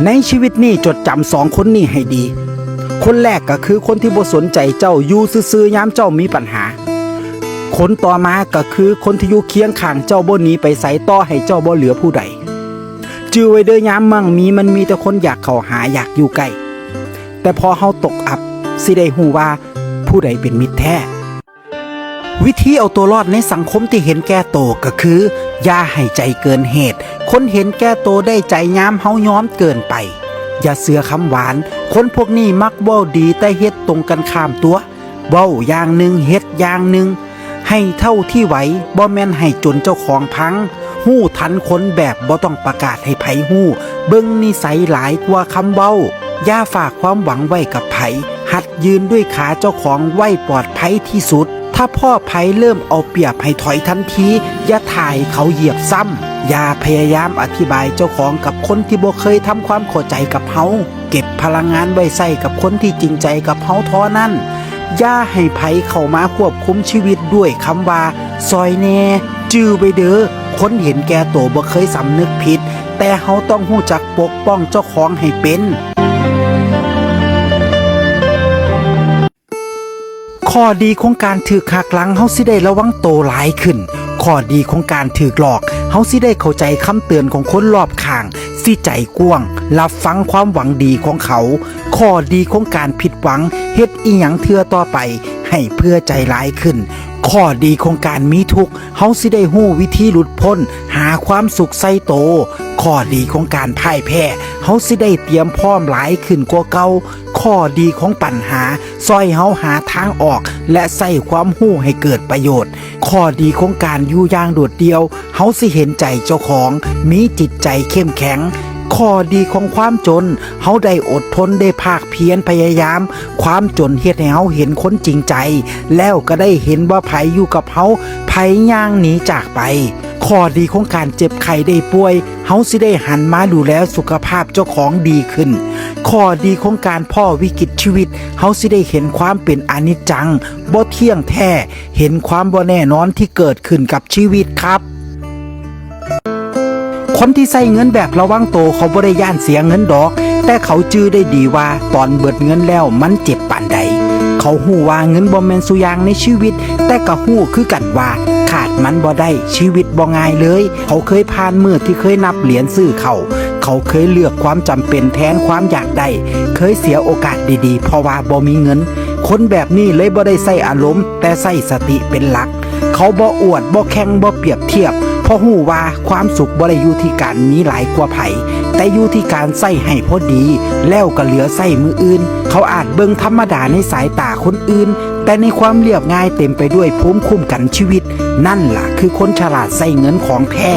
ໃນຊີວິດນີ້ ຈົດຈຳສອງຄົນນີ້ໃຫ້ດີ. ຄົນແລກກໍຄືຄົນທີ່ບໍ່ສົນໃຈເຈົ້າ, ຢູ່ຊື່ໆຍາມເຈົ້າມີບັນຫາ. ຄົນຕໍ່ມາກໍຄືຄົນທີ່ຢູ່ຄຽງຂ້າງເຈົ້າ, ບໍ່ໜີໄປໃສ, ຕໍ່ໃຫ້ເຈົ້າບໍ່ເຫຼືອຜູ້ໃດ. ຈື່ໄວ້ເດີ້, ຍາມໝັ່ງມີ ມັນມີແຕ່ຄົນຢາກເຂົ້າຫາ, ຢາກຢູ່ໃກ້. ແຕ່ພໍເຮົາຕົກອັບ, ຊິໄດ້ຮູ້ວ່າຜູ້ໃດເປັນມິດແທ້. ວິທີເອົາຕົວລອດໃນສັງຄົມທີ່ເຫັນແກ່ໂຕກໍຄື ຢ່າໃຫ້ໃຈເກີນເຫດ. ຄົນເຫັນແກ່ໂຕໄດ້ໃຈຍາມເຮົາຍອມເກີນໄປ. ຢ່າເຊື່ອຄຳຫວານ, ຄົນພວກນີ້ມັກເວົ້າດີແຕ່ເຮັດຕົງກັນຂ້າມຕົວະ. ເວົ້າຢ່າງໜຶ່ງ ເຮັດຢ່າງໜຶ່ງ. ໃຫ້ເທົ່າທີ່ໄຫວ, ບໍ່ແມ່ນໃຫ້ຈົນເຈົ້າຂອງພັງ. ຮູ້ທັນຄົນແບບບໍ່ຕ້ອງປະກາດໃຫ້ໃຜຮູ້. ເບິ່ງນິໄສຫຼາຍກວ່າຄຳເວົ້າ. ຢ່າຝາກຄວາມຫວັງໄວ້ກັບໃຜ. ຫັດຢືນດ້ວຍຂາເຈົ້າຂອງໄວ້ປອດໄພທີ່ສຸດ. ຖ້າພໍ້ໃຜເລີ່ມເອົາປຽບໃຫ້ຖອຍທັນທີ, ຢ່າຖ້າໃຫ້ເຂົາຢຽບຊ້ຳ. ຢ່າພະຍາຍາມອະທິບາຍເຈົ້າຂອງກັບຄົນທີ່ບໍ່ເຄີຍທຳຄວາມເຂົ້າໃຈກັບເຮົາ. ເກັບພະລັງງານໄວ້ໃຊ້ກັບຄົນທີ່ຈິງໃຈກັບເຮົາທໍ່ນັ້ນ. ຢ່າໃຫ້ໃຜເຂົ້າມາຄວບຄຸມຊີວິດດ້ວຍຄຳວ່າ ຊ່ອຍແດ່. ຈື່ໄວ້ເດີ້, ຄົນເຫັນແກ່ໂຕບໍ່ເຄີຍສຳນຶກຜິດ, ແຕ່ເຮົາຕ້ອງຮູ້ຈັກປົກປ້ອງເຈົ້າຂອງໃຫ້ເປັນ. ຂໍ້ດີຂອງການຖືກຫັກຫຼັງ, ເຮົາຊິໄດ້ລະວັງໂຕຫຼາຍຂຶ້ນ. ຂໍ້ດີຂອງການຖືກຫຼອກ, ເຮົາຊິໄດ້ເຂົ້າໃຈຄຳເຕືອນຂອງຄົນລອບຂ້າງ, ຊິໃຈກວ້າງ, ຮັບຟັງຄວາມຫວັງດີຂອງເຂົາ. ຂໍ້ດີຂອງການຜິດຫວັງ, ເຮັດອີ່ຫຍັງເທື່ອຕໍ່ໄປໃຫ້ເພື່ອໃຈຫຼາຍຂຶ້ນ. ຂໍ້ດີຂອງການມີທຸກ, ເຮົາຊິໄດ້ຮູ້ວິທີຫຼຸດພົ້ນ, ຫາຄວາມສຸກໃສ່ໂຕ. ຂໍ້ດີຂອງການພ່າຍແພ້, ເຮົາຊິໄດ້ຕຽມພ້ອມຫຼາຍຂຶ້ນກວ່າເກົ່າ. ຂໍ້ດີຂອງບັນຫາ, ຊ່ອຍເຮົາຫາທາງອອກ ແລະ ໃຊ້ຄວາມຮູ້ໃຫ້ເກີດປະໂຫຍດ. ຂໍ້ດີຂອງການຢູ່ຢ່າງໂດດດ່ຽວ, ເຮົາຊິເຫັນໃຈເຈົ້າຂອງ, ມີຈິດໃຈເຂັ້ມແຂງ. ຂໍ້ດີຂອງຄວາມຈົນ, ເຮົາໄດ້ອົດທົນ, ໄດ້ພາກພຽນພະຍາຍາມ. ຄວາມຈົນເຮັດໃຫ້ເຮົາເຫັນຄົນຈິງໃຈ, ແລ້ວກໍໄດ້ເຫັນວ່າໃຜຢູ່ກັບເຮົາ, ໃຜຍ່າງໜີຈາກໄປ. ຂໍ້ດີຂອງການເຈັບໄຂ້ໄດ້ປ່ວຍ, ເຮົາຊິໄດ້ຫັນມາດູແລສຸຂະພາບເຈົ້າຂອງດີຂຶ້ນ. ຂໍ້ດີຂອງການພໍ້ວິກິດຊີວິດ, ເຮົາຊິໄດ້ເຫັນຄວາມເປັນອະນິດຈັງ, ບໍ່ທ່ຽງແທ້, ເຫັນຄວາມບໍ່ແນ່ນອນທີ່ເກີດຂຶ້ນກັບຊີວິດຄັບ. ຄົນທີ່ໃຊ້ເງິນແບບລະວັງໂຕ, ເຂົາບໍ່ໄດ້ຢ້ານເສຍເງິນດອກ, ແຕ່ເຂົາຈື່ໄດ້ດີວ່າຕອນເບິດເງິນແລ້ວມັນເຈັບປານໃດ. ເຂົາຮູ້ວ່າເງິນບໍ່ແມ່ນສູ່ຢ່າງໃນຊີວິດ, ແຕ່ກໍຮູ້ຄືກັນວ່າຂາດມັນບໍ່ໄດ້, ຊີວິດບໍ່ງ່າຍເລີຍ. ເຂົາເຄີຍຜ່ານມື້ທີ່ເຄີຍນັບຫຼຽນຊື້ເຂົ້າ, ເຂົາເຄີຍເລືອກຄວາມຈຳເປັນແທນຄວາມຢາກໄດ້, ເຄີຍເສຍໂອກາດດີໆ ເພາະວ່າບໍ່ມີເງິນ. ຄົນແບບນີ້ເລີຍບໍ່ໄດ້ໃຊ້ອາລົມ, ແຕ່ໃຊ້ສະຕິເປັນຫຼັກ. ເຂົາບໍ່ອວດ, ບໍ່ແຂ່ງ, ບໍ່ປຽບທຽບ, ເພາະຮູ້ວ່າຄວາມສຸກບໍ່ໄດ້ຢູ່ທີ່ການມີຫຼາຍກວ່າໃຜ, ແຕ່ຢູ່ທີ່ການໃຊ້ໃຫ້ພໍດີ, ແລ້ວກໍເຫຼືອໃຊ້ມື້ອື່ນ. ເຂົາອາດເບິ່ງທຳມະດາໃນສາຍຕາຄົນອື່ນ, ແຕ່ໃນຄວາມລຽບງ່າຍເຕັມໄປດ້ວຍພູມຄຸ້ມກັນຊີວິດ, ນັ້ນລະຄືຄົນສະຫຼາດໃຊ້ເງິນຂອງແທ້.